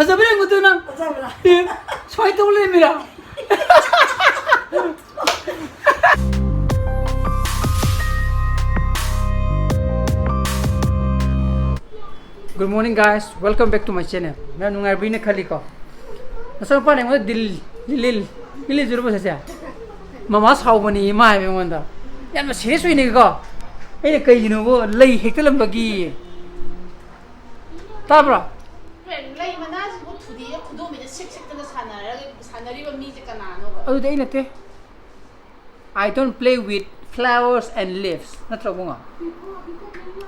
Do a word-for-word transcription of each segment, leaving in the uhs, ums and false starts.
ꯐꯖꯕ꯭ꯔꯥ ꯌꯦꯡꯉꯨꯗꯣ ꯅꯪ? ꯐꯖꯕ꯭ꯔꯥ? ꯑꯦ, ꯁꯨꯃꯥꯏꯅ ꯇꯧ ꯂꯩꯔꯝꯃꯤꯔꯥ? Good morning, guys. Welcome back to my channel. ꯃꯌꯥꯝ ꯅꯨꯡꯉꯥꯏꯕꯤꯅ ꯈꯜꯂꯤꯀꯣ? ꯃꯆꯥꯅꯨꯄꯥꯅ ꯑꯩꯉꯣꯟꯗ ꯗꯤꯜ, ꯂꯤꯜ, ꯂꯤꯜ ꯖꯨꯔꯕ ꯁꯦ? ꯃꯃꯥ ꯁꯥꯎꯕꯅꯤ ꯏꯃꯥ ꯍꯥꯏꯕ ꯑꯩꯉꯣꯟꯗ꯫ ꯌꯥꯝꯅ serious ꯑꯣꯏꯅꯀꯣ꯫ ꯑꯩꯅ ꯀꯩꯒꯤꯅꯣꯕꯨ ꯂꯩ ꯍꯦꯛꯇꯠꯂꯝꯕꯒꯤ꯫ ꯇꯥꯕ꯭ꯔꯣ? ꯂꯩ ꯃꯅꯥꯁꯤꯕꯨ ꯊꯨꯗꯦꯛꯑ ꯈꯨꯗꯣꯝꯕꯤꯗ ꯁꯤꯛ ꯁꯤꯛꯇꯅ ꯁꯥꯟꯅꯔꯒ, ꯁꯥꯟꯅꯔꯤꯕ ꯃꯤꯁꯦ ꯀꯅꯥꯅꯣꯕ? ꯑꯗꯨꯗꯤ ꯑꯩ ꯅꯠꯇꯦ꯫ I don't play with flowers and leaves. ꯅꯠꯇ꯭ꯔꯣ, ꯏꯕꯨꯡꯉꯣ?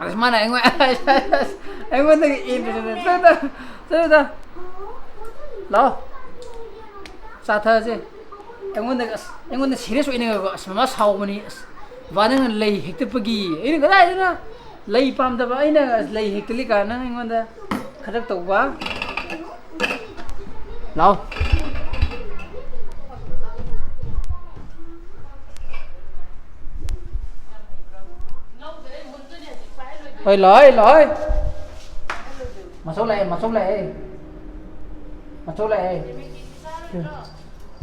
ꯑꯁ, ꯃꯥꯅ ꯑꯩꯉꯣꯟ-, ꯑꯩꯉꯣꯟꯗꯒꯤ ꯏꯟꯗ꯭ꯔꯗꯅ, ꯆꯠꯂꯨꯗ, ꯆꯠꯂꯨꯗ꯫ ꯂꯥꯛꯑꯣ꯫ ꯆꯥ ꯊꯛꯑꯁꯦ꯫ ꯑꯩꯉꯣꯟꯗ, ꯑꯁ, ꯑꯩꯉꯣꯟꯗ serious ꯑꯣꯏꯅꯒꯀꯣ, ꯑꯁ, ꯃꯃꯥ ꯁꯥꯎꯕꯅꯤ, ꯑꯁ, ꯕꯕꯥ, ꯅꯪꯅ ꯂꯩ ꯍꯦꯛꯇꯠꯄꯒꯤ꯫ ꯑꯩꯅ ꯀꯗꯥꯏꯗꯅ ꯂꯩ ꯄꯥꯝꯗꯕ? ꯑꯩꯅ, ꯑꯁ, ꯂꯩ ꯍꯦꯛꯇꯠꯂꯤ ꯀꯥꯏꯅ ꯅꯪ ꯑꯩꯉꯣꯟꯗ ꯈꯗ꯭ꯔꯛ ꯇꯧꯕ꯫ ꯂꯥꯛꯑꯣ꯫ ꯍꯣꯏ, ꯂꯥꯛꯑꯣ, ꯂꯥꯛꯑꯣ꯫ ꯃꯆꯧ ꯂꯥꯛꯑꯦ, ꯃꯆꯧ ꯂꯥꯛꯑꯦ꯫ ꯃꯆꯧ ꯂꯥꯛꯑꯦ꯫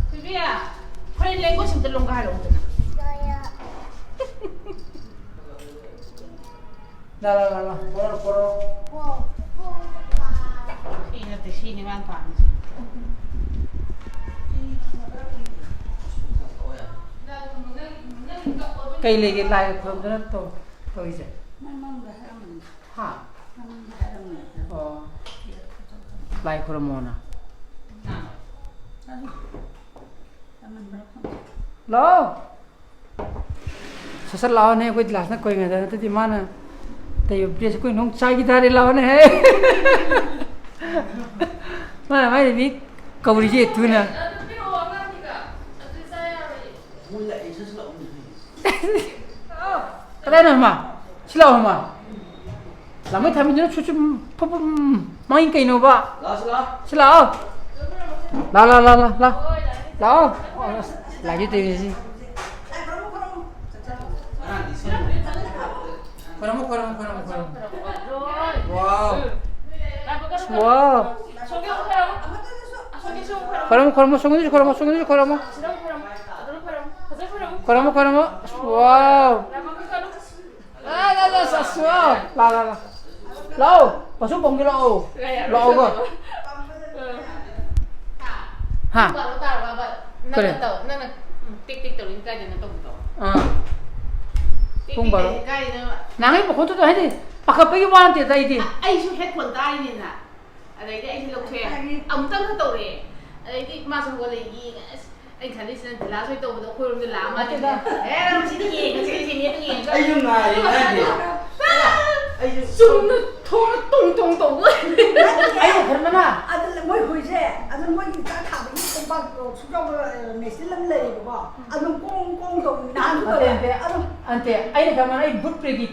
ꯊꯣꯏꯕꯤ, foreign language ꯑꯝꯇ ꯂꯣꯟꯒ ꯍꯥꯏꯔꯛꯎꯗꯅ꯫ ꯂꯥ, ꯂꯥ, ꯂꯥ, ꯂꯥ꯫ ꯄꯣꯔꯣ, ꯄꯣꯔꯣ꯫ ꯁꯤ ꯅꯠꯇꯦ, ꯁꯤꯅꯤ ꯃꯥꯅ ꯄꯥꯝꯃꯤꯁꯦ꯫ ꯀꯩ ꯂꯩꯒꯦ ꯂꯥꯏ ꯈꯨꯔꯨꯝꯗꯅ ꯇꯧ-, ꯇꯧꯔꯤꯁꯦ? ꯃꯃꯥꯡꯗ ꯍꯥꯏꯔꯝꯕꯅꯤ꯫ ꯍꯥ? ꯃꯃꯥꯡꯗ ꯍꯥꯏꯔꯝꯕꯅꯤ꯫ ꯑꯣ꯫ ꯂꯥꯏ ꯈꯨꯔꯨꯝꯃꯣꯅ꯫ ꯀꯔꯤ? ꯆꯃꯝꯅꯕ ꯈꯪꯗꯦ꯫ ꯂꯥꯛꯑꯣ꯫ ꯁꯠ ꯁꯠ ꯂꯥꯛꯑꯣꯅꯦ, ꯑꯩꯈꯣꯏ ꯂꯥꯁꯅ ꯀꯣꯏꯉꯩꯗ ꯅꯠꯇ꯭ꯔꯗꯤ ꯃꯥꯅ ꯇꯩꯕ ꯕ꯭ꯔꯦꯁ ꯑꯩꯈꯣꯏ ꯅꯣꯡ ꯆꯥꯏꯈꯤ ꯇꯥꯔꯦ, ꯂꯥꯛꯑꯣꯅꯦ ꯍꯦ꯫ ꯃꯥꯅ ꯃꯥꯏꯗꯤ ꯃꯤ ꯀꯧꯔꯤꯁꯦ ꯊꯨꯅ꯫ ꯃꯣꯏ ꯂꯥꯛꯑꯦ, ꯁꯠ ꯁꯠ ꯂꯥꯛꯑꯣꯅꯦ꯫ ꯀꯗꯥꯏꯅꯣ ꯃꯥ? ꯁꯤ ꯂꯥꯛꯑꯣ ꯃꯥ꯫ ꯂꯥꯃꯩ ꯊꯥꯃꯤꯟꯗꯨꯅ ꯁꯨꯠ ꯁꯨꯠ ꯐꯨꯠ ꯐꯨꯠ ꯃꯥꯡꯏ ꯀꯩꯅꯣꯕ? ꯂꯥꯛꯑꯣ, ꯁꯤ ꯂꯥꯛꯑꯣ꯫ ꯁꯤ ꯂꯥꯛꯑꯣ꯫ ꯂꯥ, ꯂꯥ, ꯂꯥ, ꯂꯥ, ꯂꯥ꯫ ꯂꯥꯛꯑꯣ꯫ ꯑꯁ, ꯂꯥꯏꯁꯨ ꯇꯧꯔꯤꯁꯤ꯫ ꯈꯣꯏꯔꯝꯃꯣ, ꯈꯣꯏꯔꯝꯃꯣ, ꯈꯣꯏꯔꯝꯃꯣ, ꯈꯣꯏꯔꯝꯃꯣ꯫ ꯋꯥꯎ꯫ ꯋꯥꯎ꯫ ꯈꯣꯏꯔꯝꯃꯣ, ꯈꯣꯏꯔꯝꯃꯣ, ꯁꯣꯝꯒꯤꯗꯨꯁꯨ ꯈꯣꯏꯔꯝꯃꯣ, ꯁꯣꯝꯒꯤꯗꯨꯁꯨ ꯈꯣꯏꯔꯝꯃꯣ꯫ ꯁꯤꯗ ꯑꯃꯨꯛ ꯈꯣꯏꯔꯝꯃꯣ꯫ ꯑꯗꯨꯗ ꯈꯣꯏꯔꯝꯃꯣ꯫ ꯐꯖꯅ ꯈꯣꯏꯔꯝꯃꯣ꯫ ꯈꯣꯏꯔꯝꯃꯣ, ꯈꯣꯏꯔꯝꯃꯣ꯫ ꯑꯁ, wow꯫ ꯂꯥ, ꯂꯥ, ꯂꯥ, ꯑꯁ, ꯑꯁ, wow꯫ ꯂꯥ, ꯂꯥ, ꯂꯥ꯫ ꯂꯥꯛꯑꯣ, ꯄꯁꯨ ꯄꯣꯡꯒꯤ ꯂꯥꯛꯑꯣ꯫ ꯂꯥꯛꯑꯣ, ꯂꯥꯛꯑꯣ, ꯂꯥꯛꯑꯣ꯫ ꯑꯥ꯫ ꯍꯥ? ꯄꯨꯡ ꯕꯥꯔꯣ ꯇꯥꯔꯕꯕ? ꯅꯪꯅ ꯀꯔꯤ? ꯇꯧ-, ꯅꯪꯅ, ꯎꯝ, ꯇꯤꯛ ꯇꯤꯛ ꯇꯧꯔꯤꯁꯦ ꯀꯥꯏꯗꯅꯣ ꯇꯧꯕꯗꯣ? ꯑꯥ꯫ ꯇꯤꯛ ꯄꯨꯡ ꯇꯤꯛ ꯕꯥꯔꯣ꯫ ꯇꯧꯔꯤꯁꯦ ꯀꯥꯏꯗꯅꯣꯕ? ꯅꯍꯥꯟꯒꯩ ꯃꯈꯣꯟ ꯊꯣꯛꯇꯦ ꯍꯥꯏꯗꯤ, ꯄꯥꯈꯠꯄꯒꯤ ꯋꯥ ꯅꯠꯇꯦꯗ ꯑꯩꯗꯤ꯫ ꯑ-, ꯑꯩꯁꯨ headphone ꯇꯥꯔꯤꯅꯤꯅ꯫ ꯑꯗꯩꯗꯤ ꯑꯩꯁꯦ ꯂꯧꯊꯣꯛꯑꯦ꯫ ꯍꯥꯏꯗꯤ ꯑꯃꯨꯛꯇꯪ ꯈꯛ ꯇꯧꯔꯦ꯫ ꯑꯗꯩꯗꯤ ꯃꯥꯁꯨ ꯍꯧꯒꯠꯂꯛꯑꯦ, ꯌꯦꯡꯉꯦ꯫ ꯑꯁ, ꯑꯩꯅ ꯈꯜꯂꯤꯁꯤꯅ ꯗꯤꯂꯥꯁ ꯍꯣꯏ ꯇꯧꯕꯗꯣ ꯑꯩꯈꯣꯏꯔꯣꯝꯗ ꯂꯥꯛꯑ ꯃꯥꯜꯂꯦ꯫ ꯅꯠꯇꯦꯗ꯫ ꯑꯦ, ꯃꯁꯤꯗꯤ ꯌꯦꯡꯉꯁꯦ ꯁꯤꯅꯦ ꯑꯗꯨꯝ ꯌꯦꯡꯉꯒ꯫ ꯑꯩꯁꯨ ꯉꯥꯏꯔꯤꯅꯦ ꯍꯥꯏꯗꯤ꯫ ꯑꯩꯁꯨ ꯆꯨꯝꯅ ꯊꯣꯡꯅ ꯇꯣꯡ ꯇꯣꯡ ꯇꯧꯕ꯫ ꯑꯩꯅ ꯈꯟꯕꯅ ꯑꯗꯨ ꯃꯣꯏ ꯍꯨꯏꯁꯦ, ꯑꯗꯨ ꯃꯣꯏꯒꯤ ꯆꯥꯛ ꯊꯥꯕꯒꯤ ꯀꯣꯝꯄꯥꯛ ꯁꯨꯡꯆꯥꯎꯕ ꯃꯦꯆꯤꯟ ꯑꯃ ꯂꯩꯌꯦꯕꯀꯣ꯫ ꯑꯗꯨꯝ ꯀꯣꯡ ꯀꯣꯡ ꯇꯧꯕꯅꯤ ꯅꯍꯥꯟꯁꯨ ꯅꯠꯇꯦ, ꯇꯧꯋꯦ꯫ ꯅꯠꯇꯦ꯫ ꯑꯗꯨꯝ ꯑꯟꯇꯦ, ꯑꯩꯅ ꯈꯟꯕꯅ ꯑꯩ ꯕꯨꯠ ꯄ꯭ꯔꯦꯒꯤ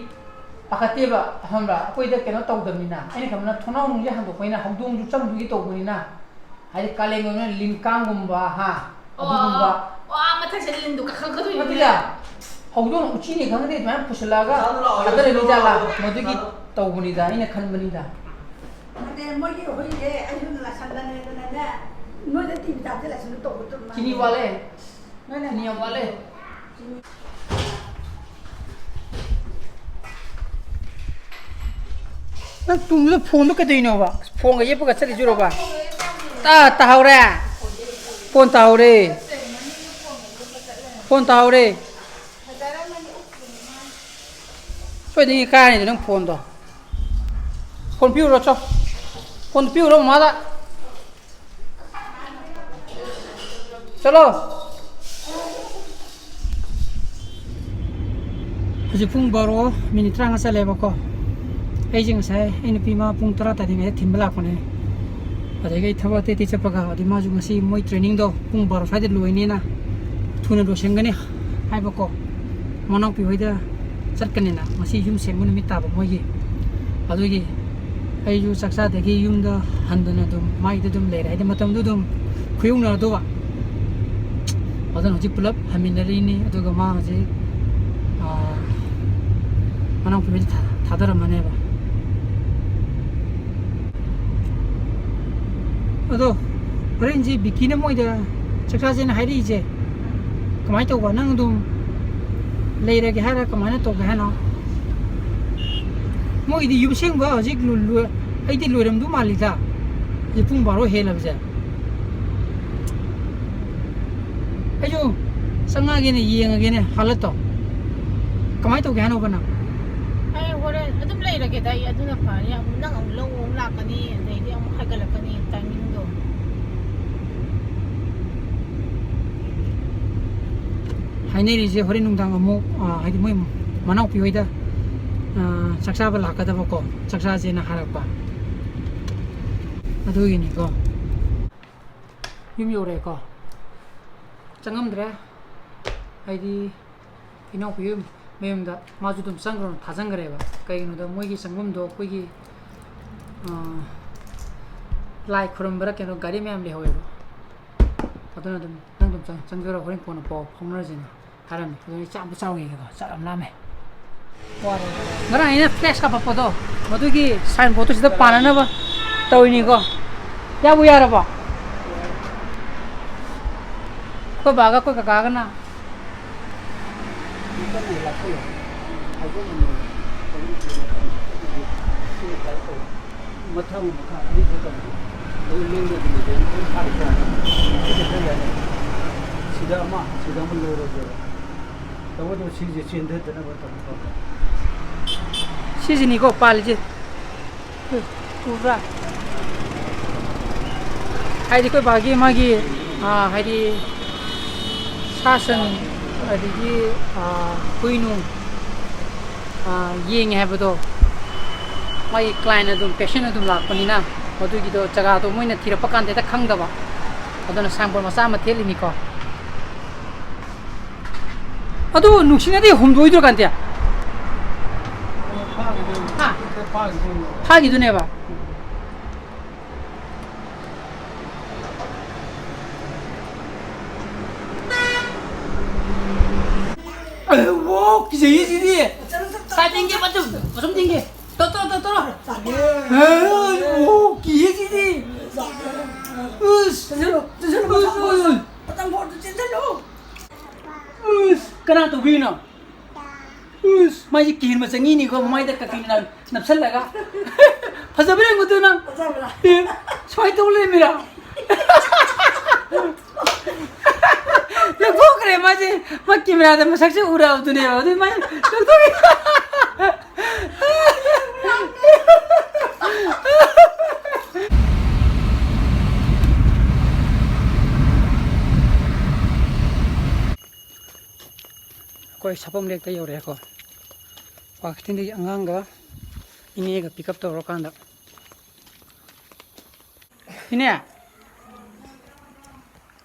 ꯄꯥꯈꯠꯇꯦꯕ, ꯈꯪꯕ꯭ꯔꯥ? ꯑꯩꯈꯣꯏꯗ ꯀꯩꯅꯣ ꯇꯧꯗꯕꯅꯤꯅ꯫ ꯑꯩꯅ ꯈꯟꯕꯅ ꯊꯣꯡꯅꯥꯎ ꯅꯨꯡꯁꯦ ꯍꯥꯡꯗꯣꯛꯄꯅꯤꯅ, ꯍꯧꯗꯣꯡꯁꯨ ꯆꯪꯗꯨꯒꯤ ꯇꯧꯕꯅꯤꯅ, ꯍꯥꯏꯗꯤ ꯀꯥꯂꯦꯟꯒꯤ ꯑꯣꯏꯅ ꯂꯤꯟ ꯀꯥꯡꯒꯨꯝꯕ, ꯍꯥ, ꯑꯣ, ꯑꯗꯨꯒꯨꯝꯕ꯫ ꯑꯣ, ꯑꯥ, ꯃꯊꯛꯁꯤꯗ ꯂꯤꯟꯗꯨ ꯀꯥꯈꯠꯀꯗꯣꯏꯅꯤꯅꯦ꯫ ꯅꯠꯇꯦꯗ, ꯍꯧꯗꯣꯡ ꯎꯆꯤꯅꯤ ꯈꯪꯗꯦ, ꯑꯗꯨꯃꯥꯏꯅ ꯄꯨꯁꯤꯜꯂꯛꯑꯒ ꯆꯥꯔꯨ ꯂꯥꯛꯑꯣ, ꯊꯥꯗꯔꯛꯏ ꯆꯥꯔꯨ ꯖꯥꯠꯂꯥ? ꯂꯥꯛꯑꯣ꯫ ꯃꯗꯨꯒꯤ ꯆꯥꯔꯨ꯫ ꯇꯧꯕꯅꯤꯗ, ꯑꯩꯅ ꯈꯟꯕꯅꯤꯗ꯫ ꯅꯠꯇꯦ, ꯃꯣꯏꯒꯤ ꯍꯨꯏꯁꯦ ꯑꯩꯁꯨ ꯂꯥꯁꯟꯗꯅꯦꯗꯅꯅꯦ, ꯅꯣꯏꯗ ꯇꯤꯚꯤ ꯇꯥꯕꯁꯦ ꯂꯥꯁꯟꯗ ꯇꯧꯕ ꯆꯨꯝ ꯃꯥꯜꯂꯦ꯫ ꯆꯤꯅꯤ ꯋꯥꯠꯂꯦ꯫ ꯅꯣꯏꯅ ꯆꯤꯅꯤ ꯌꯥꯝ ꯋꯥꯠꯂꯦ꯫ ꯅꯪ ꯇꯨꯡꯗꯨꯗ ꯐꯣꯟꯗꯣ ꯀꯩꯗꯧꯔꯤꯅꯣꯕ? ꯐꯣꯟꯒ ꯌꯦꯞꯄꯒ ꯆꯠꯂꯤꯁꯤꯔꯣꯕ? ꯇꯥ-, ꯇꯥꯍꯧꯔꯦ? ꯐꯣꯟ ꯇꯥꯍꯧꯔꯦ꯫ ꯐꯣꯟ ꯇꯥꯍꯧꯔꯦ꯫ ꯁꯣꯏꯗꯅ ꯀꯥꯏꯅꯤꯗ ꯅꯪ ꯐꯣꯟꯗꯣ꯫ ꯐꯣꯟ ꯄꯤꯔꯨꯔꯣ ꯆꯣ꯫ ꯐꯣꯟ ꯄꯤꯔꯨꯔꯣ ꯃꯃꯥꯗ꯫ ꯆꯠꯂꯣ꯫ ꯍꯧꯖꯤꯛ ꯄꯨꯡ ꯕꯥꯔꯣ ꯃꯤꯅꯤꯠ ꯇꯔꯥꯃꯉꯥ ꯆꯠꯂꯦꯕꯀꯣ꯫ ꯑꯩꯁꯦ ꯉꯁꯥꯏ ꯑꯩ ꯅꯨꯄꯤ ꯃꯥ ꯄꯨꯡ ꯇꯔꯥ ꯇꯥꯗ꯭ꯔꯤꯉꯩꯗ ꯊꯤꯟꯕ ꯂꯥꯛꯄꯅꯦ꯫ ꯑꯗꯒꯤ ꯑꯩ ꯊꯕꯛ ꯑꯇꯩ ꯑꯇꯩ ꯆꯠꯄꯒ, ꯑꯗꯩ ꯃꯥꯁꯨ ꯉꯁꯤ ꯃꯣꯏ trainingꯗꯣ ꯄꯨꯡ ꯕꯥꯔꯣ ꯁ꯭ꯋꯥꯏꯗ ꯂꯣꯏꯅꯦꯅ, ꯊꯨꯅ ꯂꯣꯏꯁꯤꯟꯒꯅꯤ ꯍꯥꯏꯕꯀꯣ꯫ ꯃꯅꯥꯎꯄꯤ ꯍꯣꯏꯗ ꯆꯠꯀꯅꯤꯅ, ꯉꯁꯤ ꯌꯨꯝ ꯁꯦꯡꯕ ꯅꯨꯃꯤꯠ ꯇꯥꯕ ꯃꯣꯏꯒꯤ꯫ ꯑꯗꯨꯒꯤ ꯑꯩꯁꯨ ꯆꯥꯛ ꯆꯥꯗꯒꯤ ꯌꯨꯝꯗ ꯍꯟꯗꯅ ꯑꯗꯨꯝ ꯃꯥꯒꯤꯗ ꯑꯗꯨꯝ ꯂꯩꯔꯦ꯫ ꯍꯥꯏꯗꯤ ꯃꯇꯝꯗꯣ ꯑꯗꯨꯝ ꯈꯨꯌꯧꯅꯔꯗꯧꯕ꯫ ꯑꯗꯨꯅ ꯍꯧꯖꯤꯛ ꯄꯨꯂꯞ ꯍꯟꯃꯤꯟꯅꯔꯤꯅꯤ꯫ ꯑꯗꯨꯒ ꯃꯥ ꯍꯧꯖꯤꯛ, ꯑꯥ, ꯃꯅꯥꯎꯄꯤ ꯍꯣꯏꯗ ꯊꯥ-, ꯊꯥꯗꯔꯝꯃꯅꯦꯕ꯫ ꯑꯗꯣ ꯍꯣꯔꯦꯟꯁꯦ ꯕꯤꯀꯤꯅ ꯃꯣꯏꯗ ꯆꯥꯛ ꯆꯥꯁꯦꯅ ꯍꯥꯏꯔꯛꯏꯁꯦ ꯀꯃꯥꯏꯅ ꯇꯧꯕ? ꯅꯪ ꯑꯗꯨꯝ ꯂꯩꯔꯒꯦ ꯍꯥꯏꯔ ꯀꯃꯥꯏꯅ ꯇꯧꯒꯦ ꯍꯥꯏꯅꯣ? ꯃꯣꯏꯒꯤꯗꯤ ꯌꯨꯝ ꯁꯦꯡꯕ ꯍꯧꯖꯤꯛ ꯂꯨ-, ꯂꯨ-, ꯑꯩꯗꯤ ꯂꯣꯏꯔꯝꯗꯧ ꯃꯥꯜꯂꯤꯗ꯫ ꯍꯧꯖꯤꯛ ꯄꯨꯡ ꯕꯥꯔꯣ ꯍꯦꯜꯂꯕꯁꯦ꯫ ꯑꯩꯁꯨ ꯆꯪꯉꯛꯑꯒꯦꯅꯦ, ꯌꯦꯡꯉꯒꯦꯅꯦ ꯍꯥꯂꯠꯇꯣ꯫ ꯀꯃꯥꯏꯅ ꯇꯧꯒꯦ ꯍꯥꯏꯅꯣꯕ ꯅꯪ? ꯑꯩ ꯍꯣꯔꯦꯟ ꯑꯗꯨꯝ ꯂꯩꯔꯒꯦꯗ꯫ ꯑꯩ ꯑꯗꯨꯅ ꯐꯔꯅꯤ꯫ ꯑꯃꯨꯛ ꯅꯪ ꯑꯃꯨꯛ ꯂꯧ ꯑꯃꯨꯛ ꯂꯥꯛꯀꯅꯤ, ꯑꯗꯩꯗꯤ ꯑꯃꯨꯛ ꯍꯥꯏꯒꯠꯂꯛꯀꯅꯤ ꯇꯥꯏꯃꯤꯡꯗꯣ꯫ ꯍꯥꯏꯅꯔꯤꯁꯦ ꯍꯣꯔꯦꯟ ꯅꯨꯡꯗꯥꯡ ꯑꯃꯨꯛ, ꯑ, ꯍꯥꯏꯗꯤ ꯃꯣꯏ ꯃꯅꯥꯎꯄꯤ ꯍꯣꯏꯗ, ꯑ, ꯆꯥꯛ ꯆꯥꯕ ꯂꯥꯛꯀꯗꯕꯀꯣ, ꯆꯥꯛ ꯆꯥꯁꯦꯅ ꯍꯥꯏꯔꯛꯄ꯫ ꯑꯗꯨꯒꯤꯅꯤꯀꯣ꯫ ꯌꯨꯝ ꯌꯧꯔꯛꯑꯦꯀꯣ꯫ ꯆꯪꯉꯝꯗ꯭ꯔꯦ꯫ ꯍꯥꯏꯗꯤ ꯏꯅꯥꯎꯄꯤ ꯃꯌꯨꯝꯗ ꯃꯥꯁꯨ ꯑꯗꯨꯝ ꯆꯪꯈ꯭ꯔꯣꯅ ꯊꯥꯖꯟꯈ꯭ꯔꯦꯕ꯫ ꯀꯩꯒꯤꯅꯣꯗ ꯃꯣꯏꯒꯤ ꯆꯪꯐꯝꯗꯣ ꯑꯩꯈꯣꯏꯒꯤ, ꯑ, ꯂꯥꯏ ꯈꯨꯔꯝꯕꯔ ꯀꯩꯅꯣ ꯒꯥꯔꯤ ꯃꯌꯥꯝ ꯂꯩꯍꯧꯋꯦꯕ꯫ ꯑꯗꯨꯅ ꯑꯗꯨꯝ ꯅꯪ ꯑꯗꯨꯝ ꯆꯪ-, ꯆꯪꯖꯔꯣ, ꯍꯣꯔꯦꯟ ꯀꯣꯟꯅ ꯄꯥꯎ ꯐꯥꯎꯅꯔꯁꯤꯅꯦ ꯍꯥꯏꯔꯝꯃꯤ꯫ ꯑꯗꯨꯅ ꯑꯩ ꯆꯥꯛ ꯑꯝꯇ ꯆꯥꯎꯈꯤꯒꯦꯀꯣ, ꯆꯥꯛ ꯌꯥꯝ ꯂꯥꯝꯃꯦ꯫ ꯋꯥꯔꯦ꯫ ꯉꯔꯥꯡ ꯑꯩꯅ ꯐ꯭ꯂꯦꯛꯁ ꯀꯥꯞꯄꯛꯄꯗꯣ ꯃꯗꯨꯒꯤ ꯁꯥꯏꯟ ꯕꯣꯔꯗꯇꯨ ꯁꯤꯗ ꯄꯥꯟꯅꯅꯕ ꯇꯧꯔꯤꯅꯤꯀꯣ꯫ ꯌꯥꯕꯨ ꯌꯥꯔꯕꯣ? ꯑꯩꯈꯣꯏ ꯕꯥꯒ ꯑꯩꯈꯣꯏ ꯀꯀꯥꯒꯅ ꯃꯊꯪ ꯃꯈꯥ ꯑꯅꯤ ꯊꯣꯛꯇꯕꯅꯤ꯫ ꯑꯗꯨ ꯂꯦꯡꯗꯕꯤꯗ ꯑꯗꯨꯝ ꯊꯥꯔꯤꯕ ꯌꯥꯅꯤ꯫ ꯁꯤꯗ ꯈꯔ ꯌꯥꯅꯤ꯫ ꯁꯤꯗ ꯑꯃ, ꯁꯤꯗ ꯑꯃ ꯂꯧꯔꯁꯦꯕ꯫ ꯇꯧꯕꯇꯕꯨ ꯁꯤꯁꯦ ꯆꯦꯟꯊꯗꯅꯕ ꯇꯧꯕ꯫ ꯁꯤꯁꯤꯅꯤꯀꯣ ꯄꯥꯜꯂꯤꯁꯦ꯫ ꯎꯕ꯭ꯔꯥ? ꯍꯥꯏꯗꯤ ꯑꯩꯈꯣꯏ ꯕꯥꯒꯤ ꯃꯥꯒꯤ, ꯑꯥ, ꯍꯥꯏꯗꯤ ꯁꯥ ꯁꯟ, ꯑꯗꯒꯤ, ꯑꯥ, ꯍꯨꯏ ꯅꯨꯡ, ꯑꯥ, ꯌꯦꯡꯉꯦ ꯍꯥꯏꯕꯗꯣ, ꯃꯥꯒꯤ ꯀ꯭ꯂꯥꯏꯟ ꯑꯗꯨꯝ, ꯄꯦꯁꯦꯟ ꯑꯗꯨꯝ ꯂꯥꯛꯄꯅꯤꯅ, ꯃꯗꯨꯒꯤꯗꯣ ꯖꯒꯥꯗꯣ ꯃꯣꯏꯅ ꯊꯤꯔꯛꯄ ꯀꯥꯟꯗ ꯍꯦꯛꯇ ꯈꯪꯗꯕ꯫ ꯑꯗꯨꯅ ꯁꯥꯏꯟꯕꯣꯔꯗ ꯃꯆꯥ ꯑꯃ ꯊꯦꯠꯂꯤꯅꯤꯀꯣ꯫ ꯑꯗꯨ ꯅꯨꯡꯁꯤꯠꯅꯗꯤ ꯍꯨꯝꯗꯣꯛꯏꯗ꯭ꯔꯣ ꯀꯥꯟꯇꯦ? ꯍꯥ? ꯐꯥꯈꯤꯗꯨꯅꯦꯕ꯫ ꯑꯦ, ꯋꯣ, ꯀꯤꯖꯩꯌꯦ ꯁꯤꯗꯤ꯫ ꯀꯥꯏ ꯊꯦꯡꯒꯦ, ꯃꯆꯨꯝ, ꯃꯆꯨꯝ ꯊꯦꯡꯒꯦ꯫ ꯇꯣ, ꯇꯣ, ꯇꯣ, ꯇꯣ꯫ ꯑꯦ, ꯋꯣ, ꯀꯤꯌꯦ ꯁꯤꯗꯤ꯫ ꯎꯁ! ꯆꯦꯟꯁꯤꯜꯂꯨ, ꯆꯦꯟꯁꯤꯜꯂꯨ, ꯎꯁ, ꯃꯊꯪ ꯎꯁ, ꯎꯁ! ꯃꯊꯪ ꯐꯣꯔꯗꯨ ꯆꯦꯟꯁꯤꯜꯂꯨ! ꯎꯁ! ꯀꯅꯥ ꯇꯧꯕꯤꯔꯤꯅꯣ? ꯎꯁ! ꯃꯥꯏꯁꯦ ꯀꯤꯍꯟꯕ ꯆꯪꯉꯤꯅꯤꯀꯣ, ꯃꯃꯥꯏꯗ ꯀꯥꯇꯤꯅ ꯅꯞꯁꯜꯂꯒ꯫ ꯐꯖꯕ꯭ꯔꯥ ꯌꯦꯡꯉꯨ ꯇꯨ ꯅꯪ꯫ ꯐꯖꯕ꯭ꯔꯥ? ꯑꯦ, ꯁꯨꯃꯥꯏꯅ ꯇꯧ ꯂꯩꯔꯝꯃꯤꯔꯥ? ꯂꯧꯊꯣꯛꯈ꯭ꯔꯦ ꯃꯥꯁꯦ꯫ ꯃꯥ ꯀꯦꯃꯦꯔꯥꯗ ꯃꯁꯛꯁꯦ ꯎꯔꯛꯑꯕꯗꯨꯅꯦꯕ꯫ ꯑꯗꯨ ꯃꯥꯏ ꯂꯧꯊꯣꯛꯈ꯭ꯔꯦ꯫ ꯑꯩꯈꯣꯏ ꯁꯥꯄꯝ ꯂꯦꯛꯇ ꯌꯧꯔꯛꯑꯦꯀꯣ꯫ ꯋꯥꯀꯤꯇꯤꯟꯗꯒꯤ ꯑꯉꯥꯡꯒ ꯏꯅꯦꯒ pick up ꯇꯧꯔꯀꯥꯟꯗ꯫ ꯏꯅꯦ꯫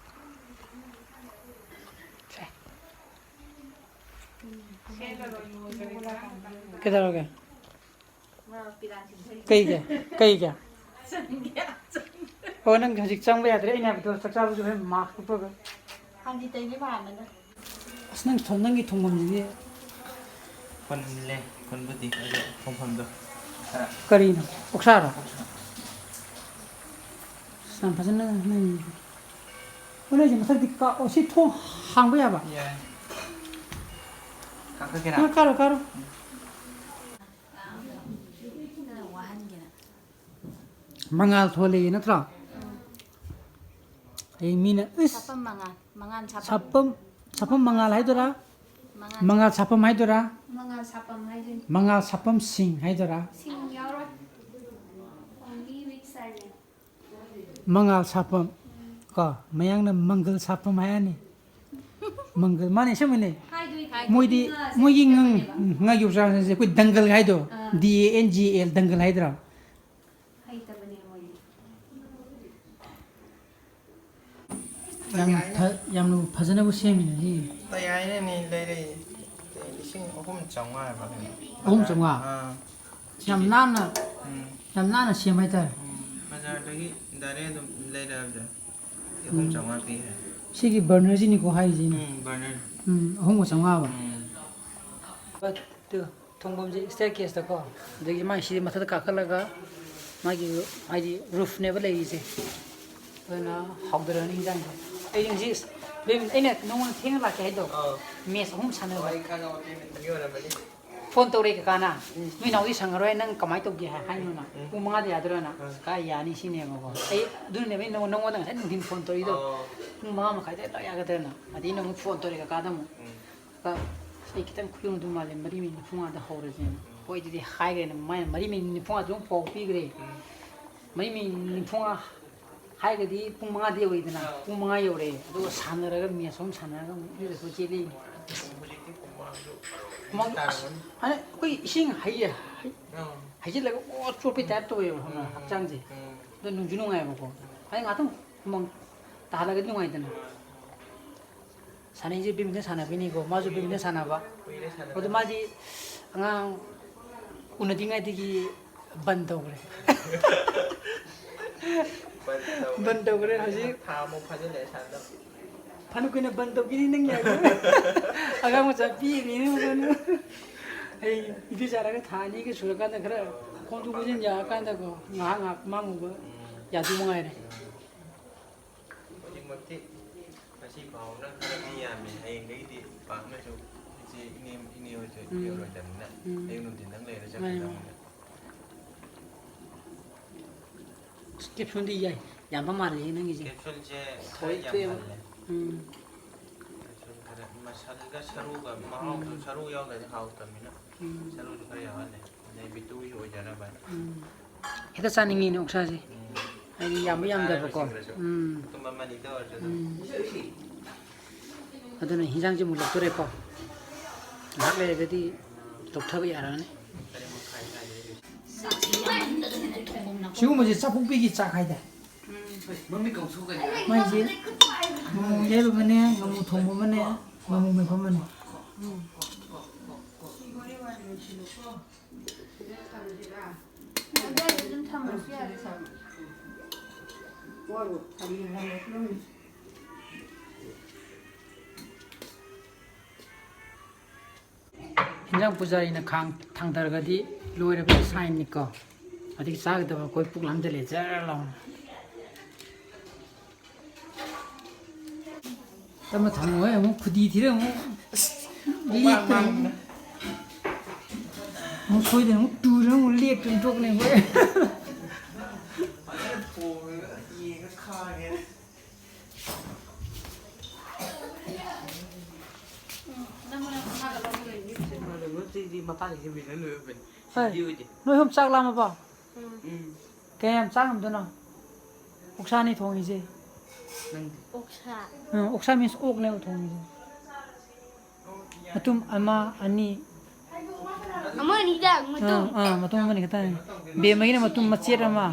ꯁꯦ꯫ ꯀꯩꯗꯧꯔꯒꯦ? ꯀꯩꯒꯤ? ꯀꯩꯒꯤ? ꯑꯣ, ꯅꯪ ꯍꯧꯖꯤꯛ ꯆꯪꯕ ꯌꯥꯗ꯭ꯔꯦ꯫ ꯑꯩꯅ ꯍꯥꯏꯕꯗꯣ ꯆꯥꯛ ꯆꯥꯕꯁꯨ ꯍꯣꯔꯦꯟ mask ꯎꯞꯄꯒ꯫ ꯍꯥꯟꯗꯤ ꯇꯩꯅꯤ ꯃꯥꯟꯕꯅ꯫ ꯑꯁ, ꯅꯪ ꯊꯣꯡ-, ꯅꯪꯒꯤ ꯊꯣꯡꯐꯝꯁꯤꯗꯤ꯫ ꯈꯨꯜꯂꯦ, ꯈꯨꯟꯕꯨꯗꯤ, ꯑꯗꯣ ꯊꯣꯡꯐꯝꯗꯣ ꯈꯔ ꯀꯔꯤꯅꯣ? ꯑꯣꯛꯁꯥꯔꯣ? ꯑꯁ, ꯌꯥꯝ ꯐꯖꯅ ꯅꯪ-, ꯍꯣꯏ, ꯅꯣꯏꯁꯦ ꯃꯊꯛꯇꯤ ꯀꯥ-, ꯑꯣ, ꯁꯤ ꯊꯣꯡ ꯍꯥꯡꯕ ꯌꯥꯕ? ꯌꯥꯏ꯫ ꯀꯥꯈꯠꯀꯦꯔꯥ? ꯑ, ꯀꯥꯔꯣ, ꯀꯥꯔꯣ꯫ ꯎꯝ꯫ ꯃꯉꯥꯜ ꯊꯣꯛꯂꯛꯑꯦ ꯅꯠꯇ꯭ꯔꯣ? ꯍꯌꯦꯡ ꯃꯤꯅ, ꯏꯁ, ꯁꯥꯄꯝ ꯃꯉꯥꯜ, ꯃꯉꯥꯜ ꯁꯥꯄꯝ꯫ ꯁꯥꯄꯝ, ꯁꯥꯄꯝ ꯃꯉꯥꯜ ꯍꯥꯏꯗꯣꯏꯔꯥ? ꯃꯉꯥꯜ ꯃꯉꯥꯜ ꯁꯥꯄꯝ ꯍꯥꯏꯗꯣꯏꯔꯥ? ꯃꯉꯥꯜ ꯁꯥꯄꯝ ꯍꯥꯏꯗꯣꯏꯅꯤ꯫ ꯃꯉꯥꯜ ꯁꯥꯄꯝ ꯁꯤꯡ ꯍꯥꯏꯗꯣꯏꯔꯥ? ꯁꯤꯡ ꯌꯥꯎꯔꯣꯏ꯫ Only with surname꯫ ꯃꯉꯥꯜ ꯁꯥꯄꯝ꯫ ꯀꯣ, ꯃꯌꯥꯡꯅ ꯃꯪꯒꯜ ꯁꯥꯄꯝ ꯍꯥꯏꯔꯅꯤ꯫ ꯃꯪꯒꯜ, ꯃꯥꯅꯦ, ꯑꯁꯦꯡꯕꯅꯦ꯫ ꯍꯥꯏꯗꯣꯏꯅꯦ꯫ ꯃꯣꯏꯗꯤ, ꯉꯥ ꯃꯣꯏꯒꯤ ꯉꯪ-, ꯁꯦꯝꯕꯅꯦꯕ꯫ ꯉꯥ ꯌꯣꯛꯆꯥꯡꯁꯦ ꯑꯩꯈꯣꯏ ꯗꯪꯒꯜ ꯍꯥꯏꯗꯣ, ꯑꯥ꯫ D A N G L, ꯗꯪꯒꯜ ꯍꯥꯏꯗ꯭ꯔꯣ? ꯍꯩꯇꯕꯅꯦ ꯃꯣꯏꯗꯤ꯫ ꯌꯥꯝ ꯐ-, ꯌꯥꯝꯅ ꯐꯖꯅꯕꯨ ꯁꯦꯝꯃꯤꯅꯦ ꯁꯤ꯫ ꯇꯌꯥꯏꯅꯅꯦ ꯂꯩꯔꯛꯏ꯫ ꯂꯤꯁꯤꯡ ꯑꯍꯨꯝ ꯆꯥꯝꯃꯉꯥ ꯍꯥꯏꯕ꯭ꯔꯥ ꯀꯩꯅꯣ? ꯑꯍꯨꯝ ꯆꯥꯝꯃꯉꯥ? ꯑꯥ꯫ ꯌꯥꯝ ꯅꯥꯟꯅ, ꯎꯝ꯫ ꯌꯥꯝ ꯅꯥꯟꯅ ꯁꯦꯝ ꯍꯥꯏꯇꯥꯔꯦ꯫ ꯎꯝ, ꯕꯖꯥꯔꯗꯒꯤ direct ꯑꯗꯨꯝ ꯂꯩꯔꯛꯑꯕꯗ ꯑꯍꯨꯝ ꯆꯥꯝꯃꯉꯥ ꯄꯤ ꯍꯥꯏ꯫ ꯁꯤꯒꯤ burnerꯁꯤꯅꯤꯀꯣ ꯍꯥꯏꯔꯤꯁꯤꯅ꯫ ꯎꯝ, burner꯫ ꯎꯝ, ꯑꯍꯨꯝꯒ ꯆꯥꯝꯃꯉꯥ ꯍꯥꯏꯕ꯫ ꯎꯝ꯫ ꯑꯗꯨ ꯊꯣꯡꯐꯝꯁꯦ staircaseꯇꯀꯣ, ꯑꯗꯒꯤ ꯃꯥꯏ ꯁꯤꯗꯤ ꯃꯊꯛꯇ ꯀꯥꯈꯠꯂꯒ ꯃꯥꯒꯤ ꯍꯥꯏꯗꯤ ꯔꯨꯐꯅꯦꯕ ꯂꯩꯔꯤꯁꯦ꯫ ꯑꯗꯨꯅ ꯍꯥꯎꯊꯔꯅꯤ ꯏꯟꯖꯥꯡꯁꯦ꯫ ꯑꯩ ꯉꯁꯤ, ꯕꯦꯝ, ꯑꯩꯅ ꯅꯉꯣꯟꯗ ꯊꯦꯡꯅ ꯂꯥꯛꯀꯦ ꯍꯥꯏꯗꯣ, ꯑꯥ꯫ ꯃꯦꯠꯆ ꯑꯍꯨꯝ ꯁꯥꯟꯅꯕ꯫ ꯑꯣ, ꯑꯩ ꯈꯪꯉꯕ, ꯕꯦꯝ, ꯃꯤ ꯑꯣꯏꯔꯝꯃꯅꯤ꯫ ꯐꯣꯟ ꯇꯧꯔꯛꯑꯦ ꯀꯀꯥꯅ, ꯎꯝ꯫ "ꯅꯣꯏ ꯅꯥꯎꯗꯤ ꯁꯪꯉꯔꯣꯏ, ꯅꯪ ꯀꯃꯥꯏꯅ ꯇꯧꯒꯦ?" ꯍꯥꯏ, ꯍꯥꯏꯅꯣꯅ꯫ ꯎꯝ꯫ "ꯄꯨꯡ ꯃꯉꯥꯗ ꯌꯥꯗꯣꯏꯔꯥꯅ?" ꯑꯥ꯫ "ꯀꯥꯏ ꯌꯥꯅꯤ?" ꯁꯤꯅꯦꯕꯀꯣ꯫ ꯑꯩ ꯑꯗꯨꯅꯅꯦꯕ ꯑꯩ ꯅꯉꯣꯟ-, ꯅꯉꯣꯟꯗ ꯉꯁꯥꯏ ꯅꯨꯡꯊꯤꯟ ꯐꯣꯟ ꯇꯧꯔꯤꯗꯣ꯫ ꯑꯣ꯫ "ꯄꯨꯡ ꯃꯉꯥ ꯃꯈꯥꯏꯗ ꯂꯣꯏ ꯌꯥꯒꯗ꯭ꯔꯥꯅ?" ꯑꯗꯩ ꯑꯩꯅ ꯑꯃꯨꯛ ꯐꯣꯟ ꯇꯧꯔꯛꯑꯦ ꯀꯀꯥꯗ ꯑꯃꯨꯛ꯫ ꯎꯝ꯫ "ꯀꯀꯥ, ꯑꯩ ꯈꯤꯇꯪ ꯈꯨꯌꯧꯅꯗꯧ ꯃꯥꯜꯂꯦ, ꯃꯔꯤ ꯃꯤꯅꯤꯠ ꯅꯤꯐꯨ ꯃꯉꯥꯗ ꯍꯧꯔꯁꯦꯅ꯫" ꯎꯝ꯫ ꯍꯣꯏ, ꯑꯗꯨꯗꯤ ꯍꯥꯏꯈ꯭ꯔꯦꯅ, ꯃꯥꯏꯅ ꯃꯔꯤ ꯃꯤꯅꯤꯠ ꯅꯤꯐꯨ ꯃꯉꯥꯗ ꯑꯗꯨꯝ ꯄꯥꯎ ꯄꯤꯈ꯭ꯔꯦ꯫ ꯎꯝ꯫ ꯃꯔꯤ ꯃꯤꯅꯤꯠ ꯅꯤꯐꯨ ꯃꯉꯥ ꯍꯥꯏꯔꯒꯗꯤ ꯄꯨꯡ ꯃꯉꯥꯗ ꯌꯧꯔꯛꯏꯗꯅ, ꯑꯥ꯫ ꯄꯨꯡ ꯃꯉꯥ ꯌꯧꯔꯛꯑꯦ, ꯑꯗꯨꯒ ꯁꯥꯟꯅꯔꯒ ꯃꯦꯠꯆ ꯑꯍꯨꯝ ꯁꯥꯟꯅꯔꯒ ꯑꯃꯨꯛ ꯏꯔꯨꯖꯊꯣꯛꯑ ꯆꯦꯜꯂꯛꯏꯅꯤ꯫ ꯍꯧꯖꯤꯛꯇꯤ ꯍꯨꯃꯥꯡꯁꯨ ꯍꯨꯃꯥꯡ ꯇꯥꯔꯝꯒꯅꯤ꯫ ꯑꯁ, ꯑꯩꯈꯣꯏ ꯏꯁꯤꯡ ꯍꯩ-, ꯍꯩ-, ꯑꯥ꯫ ꯍꯩꯖꯤꯜꯂꯒ ꯑꯣ ꯆꯣꯠꯄꯩ ꯇꯥꯏꯞ ꯇꯧꯋꯦꯕ, ꯈꯪꯕ꯭ꯔꯥ? ꯎꯝ, ꯍꯛꯆꯥꯡꯁꯦ꯫ ꯎꯝ꯫ ꯑꯗꯣ ꯅꯨꯡꯁꯨ ꯅꯨꯡꯉꯥꯏꯕꯀꯣ꯫ ꯍꯥꯏꯗꯤ ꯉꯥꯛꯇꯪ ꯍꯨꯃꯥꯡ ꯇꯥꯍꯜꯂꯒꯗꯤ ꯅꯨꯡꯉꯥꯏꯗꯅ꯫ ꯁꯥꯟꯅꯩꯁꯦ ꯕꯦꯗꯃꯤꯟꯇꯟ ꯁꯥꯟꯅꯕꯩꯅꯤꯀꯣ, ꯃꯥꯁꯨ ꯕꯦꯗꯃꯤꯟꯇꯟ ꯁꯥꯟꯅꯕ꯫ ꯀꯨꯏꯔꯦ ꯁꯥꯟꯅꯗꯕ꯫ ꯑꯗꯣ ꯃꯥꯗꯤ ꯑꯉꯥꯡ ꯎꯅꯗ꯭ꯔꯤꯉꯩꯗꯒꯤ ꯕꯟ ꯇꯧꯈ꯭ꯔꯦ꯫ ꯕꯟ ꯇꯧꯈ꯭ꯔꯦ꯫ ꯕꯟ ꯇꯧꯈ꯭ꯔꯦ ꯍꯧꯖꯤꯛ꯫ ꯊꯥ ꯑꯃꯨꯛ ꯐꯥꯖꯤꯜꯂꯛꯑꯦ ꯁꯥꯟꯅꯗꯕ꯫ ꯐꯅ ꯀꯨꯏꯅ ꯕꯟ ꯇꯧꯈꯤꯅꯤ ꯅꯪ ꯌꯥꯏꯀꯣ꯫ ꯑꯉꯥꯡ ꯃꯆꯥ ꯄꯤꯛꯏꯉꯩꯅꯦ ꯃꯗꯨꯅ꯫ ꯑꯩ ꯏꯗꯨ ꯆꯥꯔꯒ ꯊꯥ ꯑꯅꯤꯒ ꯁꯨꯔꯀꯥꯟꯗ ꯈꯔ ꯈꯣꯡꯗꯣꯛ ꯈꯣꯡꯖꯤꯟ ꯌꯥꯔꯀꯥꯟꯗꯀꯣ, ꯉꯥꯏꯍꯥꯛ ꯉꯥꯏꯍꯥꯛ ꯃꯥꯡꯉꯨꯕ ꯌꯥꯗꯧ ꯃꯉꯥꯏꯔꯦ꯫ ꯍꯧꯖꯤꯛꯃꯛꯇꯤ ꯉꯁꯤ ꯐꯥꯎꯅ ꯈꯔꯗꯤ ꯌꯥꯝꯃꯤ꯫ ꯍꯌꯦꯡꯗꯒꯤꯗꯤ ꯄꯥꯛꯅꯁꯨ ꯏꯆꯦ, ꯏꯅꯦ, ꯏꯅꯦ ꯍꯣꯏꯁꯨ ꯎꯝ꯫ ꯂꯩꯔꯣꯏꯗꯕꯅꯤꯅ ꯎꯝ꯫ ꯑꯌꯨꯛ ꯅꯨꯡꯊꯤꯟꯗꯪ ꯂꯩꯔ ꯃꯥꯅꯤ, ꯆꯠꯈ꯭ꯔꯗꯕꯅꯤꯅ꯫ ꯃꯥꯅꯤ꯫ ꯑꯁ, ꯀꯦꯞꯁꯨꯜꯗꯤ ꯌꯥꯏ, ꯌꯥꯝꯕ ꯃꯥꯜꯂꯦꯍꯦ ꯅꯪꯒꯤꯁꯦ꯫ ꯀꯦꯞꯁꯨꯜꯁꯦ ꯈꯔ ꯊꯣꯏ ꯊꯣꯏꯑꯕ꯫ ꯌꯥꯝꯍꯜꯂꯦ꯫ ꯎꯝ꯫ ꯀꯦꯞꯁꯨꯜ ꯈꯔ ꯃꯁꯜꯒ ꯁꯔꯨꯒ ꯃꯍꯥꯎꯗꯣ ꯎꯝ꯫ ꯁꯔꯨ ꯌꯥꯎꯗ꯭ꯔꯗꯤ ꯍꯥꯎꯇꯕꯅꯤꯅ ꯎꯝ꯫ ꯁꯔꯨꯁꯨ ꯈꯔ ꯌꯥꯎꯍꯜꯂꯦ꯫ ꯑꯗꯩ ꯕꯤꯇꯨꯒꯤꯁꯨ ꯑꯣꯏꯖꯅꯕ ꯍꯥꯏꯅ꯫ ꯎꯝ꯫ ꯍꯦꯛꯇ ꯆꯥꯅꯤꯡꯉꯤꯅꯦ ꯑꯣꯛꯁꯥꯁꯦ꯫ ꯎꯝ꯫ ꯍꯥꯏꯗꯤ ꯌꯥꯝꯕ ꯌꯥꯝꯗꯕꯀꯣ꯫ ꯂꯣꯏꯁꯤꯟꯈ꯭ꯔꯁꯨ꯫ ꯎꯝ꯫ ꯃꯇꯨꯝ ꯑꯃꯅꯤꯗ ꯑꯣꯏꯔꯁꯨ ꯑꯗꯨꯝ꯫ ꯎꯝ꯫ ꯑꯗꯨꯅ ꯍꯤꯟꯖꯥꯡꯁꯦ ꯃꯨꯜꯂꯛꯇꯣꯔꯦꯀꯣ꯫ ꯉꯥꯏꯍꯥꯛ ꯂꯩꯔꯒꯗꯤ ꯂꯧꯊꯕ ꯌꯥꯔꯛꯑꯅꯤ꯫ ꯇꯔꯦꯠ ꯃꯈꯥꯏ ꯁ꯭ꯋꯥꯏꯗ ꯂꯣꯏꯁꯤꯜꯂꯦ꯫ ꯁꯤꯒꯨꯝꯕꯁꯦ ꯆꯥꯛꯈꯨꯝ ꯅꯨꯄꯤꯒꯤ ꯆꯥꯛ ꯍꯥꯏꯗꯥꯏ? ꯃꯃꯤꯠ ꯀꯥꯎꯊꯣꯛꯀꯅꯤ꯫ ꯃꯥꯏꯁꯦ ꯉꯥꯃꯨ ꯌꯥꯏꯕ ꯑꯃꯅꯦ, ꯉꯥꯃꯨ ꯊꯣꯡꯕ ꯑꯃꯅꯦ, ꯉꯥꯃꯨ ꯃꯦꯠꯄ ꯑꯃꯅꯦ꯫ ꯑꯗꯨꯝ ꯊꯝꯃꯁꯨ ꯌꯥꯔꯦ꯫ ꯍꯤꯟꯖꯥꯡ ꯄꯨꯖꯥꯔꯤꯅ ꯈꯥꯡ ꯊꯥꯡꯊꯔꯒꯗꯤ ꯂꯣꯏꯔꯕ ꯁꯥꯏꯟꯅꯤꯀꯣ꯫ ꯍꯧꯖꯤꯛ ꯆꯥꯒꯗꯕ ꯑꯩꯈꯣꯏ ꯄꯨꯛ ꯂꯥꯝꯖꯜꯂꯦ ꯖꯔ ꯂꯥꯎꯅ꯫ ꯇꯞꯅ ꯊꯝꯃꯣꯍꯦ, ꯑꯃꯨꯛ ꯈꯨꯗꯤ ꯊꯤꯔ ꯑꯃꯨꯛ ꯂꯦꯛꯇꯅ ꯑꯃꯨꯛ, ꯑꯃꯨꯛ ꯁꯣꯏꯗꯅ ꯑꯃꯨꯛ ꯇꯨꯔ ꯑꯃꯨꯛ ꯂꯦꯛꯇꯅ ꯇꯣꯛꯀꯅꯤ ꯑꯩꯈꯣꯏ꯫ ꯍꯣꯏ꯫ ꯅꯣꯏ ꯑꯍꯨꯝ ꯆꯥꯛ ꯂꯥꯝꯃꯕꯣ? ꯎꯝ꯫ ꯀꯌꯥꯝ ꯆꯥ ꯉꯝꯗꯣꯏꯅꯣ? ꯑꯣꯛꯁꯥꯅꯤ ꯊꯣꯡꯉꯤꯁꯦ꯫ ꯅꯪꯗꯤ? ꯑꯣꯛꯁꯥ꯫ ꯎꯝ, ꯑꯣꯛꯁꯥ means ꯑꯣꯛꯅꯦꯕ ꯊꯣꯡꯉꯤꯁꯦ꯫ ꯃꯇꯨꯝ ꯑꯃ, ꯑꯅꯤ꯫ ꯑꯃ ꯑꯅꯤꯗ ꯃꯇꯨꯝ꯫ ꯑꯥ, ꯑꯥ, ꯃꯇꯨꯝ ꯑꯃꯅꯤ ꯈꯛꯇꯅꯤ꯫ ꯕꯦꯝꯃꯒꯤꯅ ꯃꯇꯨꯝ ꯃꯆꯦꯠ ꯑꯃ,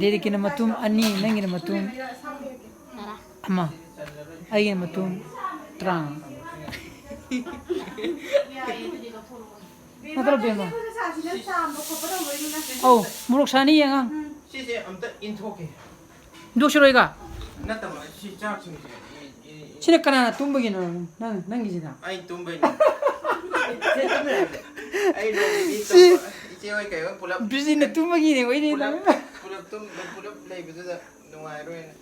ꯗꯦꯔꯤꯛꯀꯤꯅ ꯃꯇꯨꯝ ꯑꯅꯤ, ꯅꯪꯒꯤꯅ ꯃꯇꯨꯝ ꯇꯔꯥ꯫ ꯑꯃ, ꯑꯩꯒꯤꯅ ꯃꯇꯨꯝ ꯇꯔꯥꯃꯉꯥ꯫ ꯅꯠꯇ꯭ꯔꯣ, ꯕꯦꯝꯃ? ꯑꯧ, ꯃꯣꯔꯣꯛ ꯁꯥꯅꯤ ꯌꯦꯡꯉꯣ꯫ ꯁꯤꯁꯦ ꯑꯝꯇ ꯏꯟꯊꯣꯛꯀꯦ꯫ ꯍꯨꯟꯗꯣꯛꯁꯤꯔꯣ ꯑꯩꯒ? ꯅꯠꯇꯕ, ꯁꯤ ꯆꯥꯛꯁꯤꯡꯁꯦ ꯏ-, ꯏ-, ꯏ-, ꯁꯤꯅ ꯀꯅꯥꯅ ꯇꯨꯝꯕꯒꯤꯅꯣ? ꯅꯪ, ꯅꯪꯒꯤꯁꯤꯅ? ꯑꯩ ꯇꯨꯝꯕꯩꯅꯦ꯫ ꯁꯤ ꯇꯨꯝꯕ ꯌꯥꯗꯦ꯫ ꯑꯩ ꯅꯣꯡꯃꯗꯤ ꯁꯤ ꯇꯨꯝꯕ, ꯏꯆꯦ ꯍꯣꯏ ꯀꯩ ꯍꯣꯏ ꯄꯨꯂꯞ ꯕꯤꯖꯤꯅ ꯇꯨꯝꯕꯒꯤꯅꯦ, ꯑꯩꯗꯤ ꯄꯨꯂꯞ, ꯅꯪ꯫ ꯄꯨꯂꯞ ꯇꯨꯝ-, ꯄꯨꯂꯞ ꯂꯩꯕꯗꯨꯗ ꯅꯨꯡꯉꯥꯏꯔꯣꯏꯅ꯫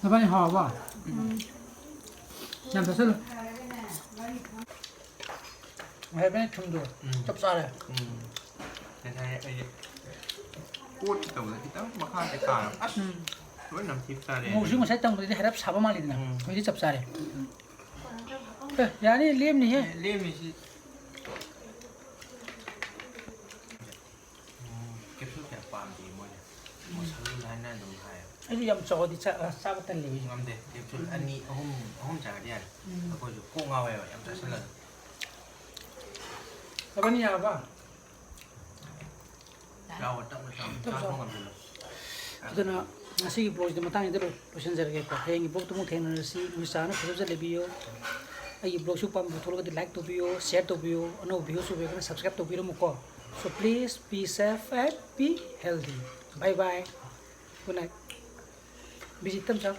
ꯅꯕꯥꯅꯤ ꯍꯥꯎꯔꯕꯣ? ꯎꯝ꯫ ꯌꯥꯝ ꯆꯥꯁꯤꯜꯂꯨ꯫ ꯍꯥꯏꯕꯅꯤ ꯊꯨꯝꯗꯣ ꯎꯝ꯫ ꯆꯞ ꯆꯥꯔꯦ꯫ ꯎꯝ꯫ ꯉꯁꯥꯏ ꯑꯩꯁꯦ ꯀꯣꯠꯀꯦ ꯇꯧꯕꯗ ꯈꯤꯇꯪ ꯃꯈꯥꯗ ꯀꯥꯔꯕ꯫ ꯑꯁ! ꯎꯝ꯫ ꯂꯣꯏ ꯅꯝꯊꯤꯕ ꯆꯥꯔꯦ꯫ ꯃꯣꯔꯣꯛꯁꯨ ꯉꯁꯥꯏ ꯇꯝꯕꯗꯗꯤ ꯍꯥꯏꯔꯞ ꯁꯥꯕ ꯃꯥꯜꯂꯤꯗꯅ, ꯎꯝ꯫ ꯍꯧꯖꯤꯛꯇꯤ ꯆꯞ ꯆꯥꯔꯦ꯫ ꯑꯦ, ꯌꯥꯅꯤ, ꯂꯦꯝꯅꯤꯍꯦ꯫ ꯑꯦ, ꯂꯦꯝꯃꯤꯁꯤ꯫ ꯎꯝ, capsule ꯀꯌꯥ ꯄꯥꯝꯗꯦ ꯃꯣꯏꯅ꯫ ꯎꯝ꯫ ꯃꯁꯜ ꯍꯥꯏꯅ ꯑꯗꯨꯝ ꯍꯥꯏꯌꯦꯕ꯫ ꯑꯩꯁꯨ ꯌꯥꯝ ꯆꯥꯎꯔꯗꯤ ꯆꯥ-, ꯑ, ꯆꯥꯕ ꯇꯜꯂꯦꯕ ꯑꯩꯁꯨ꯫ ꯉꯝꯗꯦ꯫ Capsule ꯎꯝ꯫ ꯑꯅꯤ, ꯑꯍꯨꯝ, ꯑꯍꯨꯝ ꯆꯥꯔꯗꯤ ꯌꯥꯔꯦ꯫ ꯎꯝ꯫ ꯑꯩꯈꯣꯏꯁꯨ ꯀꯣꯛ ꯉꯥꯎꯋꯦꯕ ꯌꯥꯝ ꯆꯥꯁꯤꯜꯂꯒ꯫ ꯅꯕꯥꯅꯤ ꯌꯥꯔꯕ? ꯆꯥꯎꯑꯣ, ꯇꯞꯅ ꯆꯥꯎꯑꯣ꯫ ꯇꯞꯅ ꯆꯥꯛ ꯆꯥꯎ꯫ ꯊꯣꯡꯉꯝꯁꯤꯜꯂꯣ꯫ ꯑꯗꯨꯅ ꯉꯁꯤꯒꯤ vlogꯁꯤꯗꯤ ꯃꯇꯥꯡꯁꯤꯗ ꯂꯣꯏ-, ꯂꯣꯏꯁꯤꯟꯖꯔꯒꯦꯀꯣ꯫ ꯍꯌꯦꯡꯒꯤ vlogꯇ ꯑꯃꯨꯛ ꯊꯦꯡꯅꯔꯁꯤ꯫ ꯅꯣꯏ ꯆꯥꯅ ꯐꯖ ꯐꯖ ꯂꯩꯕꯤꯌꯨ꯫ ꯑꯩꯒꯤ vlogꯁꯨ ꯄꯥꯝꯕ ꯊꯣꯛꯂꯒꯗꯤ like ꯇꯧꯕꯤꯌꯨ, share ꯇꯧꯕꯤꯌꯨ, ꯑꯅꯧꯕ viewerꯁꯨ ꯑꯣꯏꯕꯤꯔꯒꯅ subscribe ꯇꯧꯕꯤꯔꯝꯃꯨꯀꯣ꯫ So please be safe and be healthy. Bye bye. Good night. Busy ꯇꯞ ꯆꯥꯎ꯫